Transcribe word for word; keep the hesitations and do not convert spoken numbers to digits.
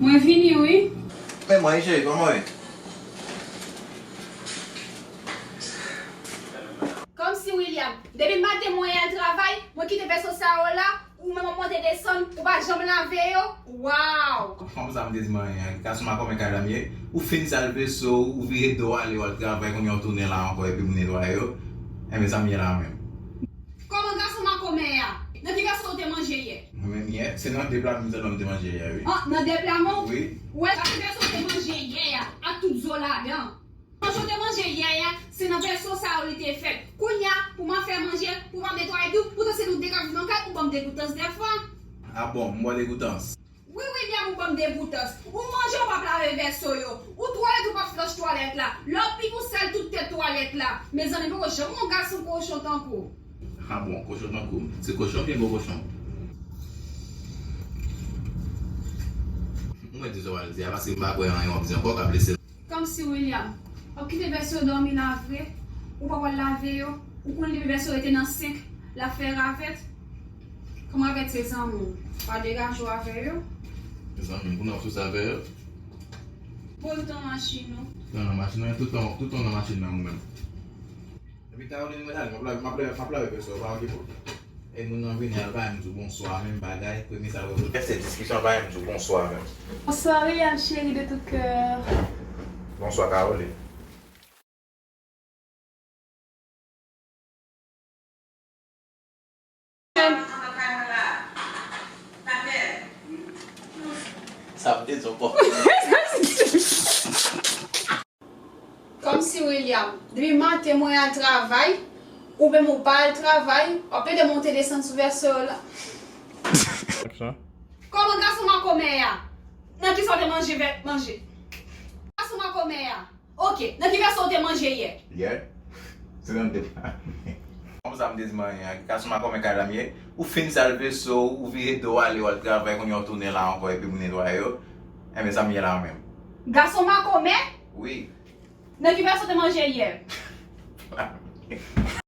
Mwen vini wi. Men mwen, cheri, kòman w ye? Kòmsi William, depi maten mwen al travay, mwen kite vèso sa yo la, ou menm w ap monte desann, ou pa janm lave yo. Waw! Kòm sa m te di mwen, gason makomè kay la m ye, ou fin sal vèso, ou vire do w ale, w al travay, kounye a w tounen la ankò, epi m netwaye yo. Enben, sa m ye la menm. Kòman gason makomè a? Nan ki vèso w te manje yè? Mwen menm yè, se nan de pla menm sèlman m te manje yè, wi. Ah, nan de pla menm? Wi. Ou wè, sa se vèso w te manje yè a, ak tout zo ladan. Manje w te manje yè a, se nan vèso sa yo li te fèt. Kounye a, pou m ap fè manje, pou m ap netwaye tou, poutan se nou de k ap viv nan kay, ou ban m degoutans dèfwa. Ah bon, m bwè degoutans. Wi, William, ou ban m degoutans. Ou manje, ou p ap lave vèso yo. Ou twalèt, ou p ap flanch twalèt la. Lè w pipi, ou sal tout tèt twalèt la. Mezanmi, poko janm wè yon gason kochon tankou w. Ah bon, kochon tankou m. Se kochon oubyen gwo kochon? Mwen di sa w al di a, paske m pa kwè anyen w ap di ankò k ap blese m. Kòmsi William, w ap kite vès yo dòmi la vre, ou pa pral lave yo, ou konn depi vès yo rete nan senk, l ap fè ravèt. Kòm ravèt se zanmi w, pa degaje w avè yo. Zanmi m, pou n ap sou sa avè yo? Bon, tout an machin ou. Tout an nan machin nan, tout an, tout an nan machin nan ou menm. Epi Caroline, mwen ale, m ap lave, m ap lave, m ap lave vès yo, pa okipe w. E moun nan vini, al pa menm di w bonswa, menm bagay, premye sa l wè. Fè se diskisyon, al pa menm di w bonswa menm. Bonsoir William chéri de tout cœur. Bonswa Caroline. Sa ap dezòpò. Kòmsi William, depi maten mwen al travay, ou menm ou pa al travay, w ap plede monte desann sou vèso yo la. Kòman gason makomè a? Nan kisa w te manje vè manje? Gason makomè a. Ok, nan ki vèso w te manje yè? Yè? Se nan de pla. Kòm sa m te di manyen an, gason makomè kay la m ye, ou fin sal vèso, ou vire do w ale, w al travay, kounye a w tounen la ankò epi m netwaye yo. Enben, sa m ye la menm. Gason makomè? Wi. Nan ki vèso w te manje yè?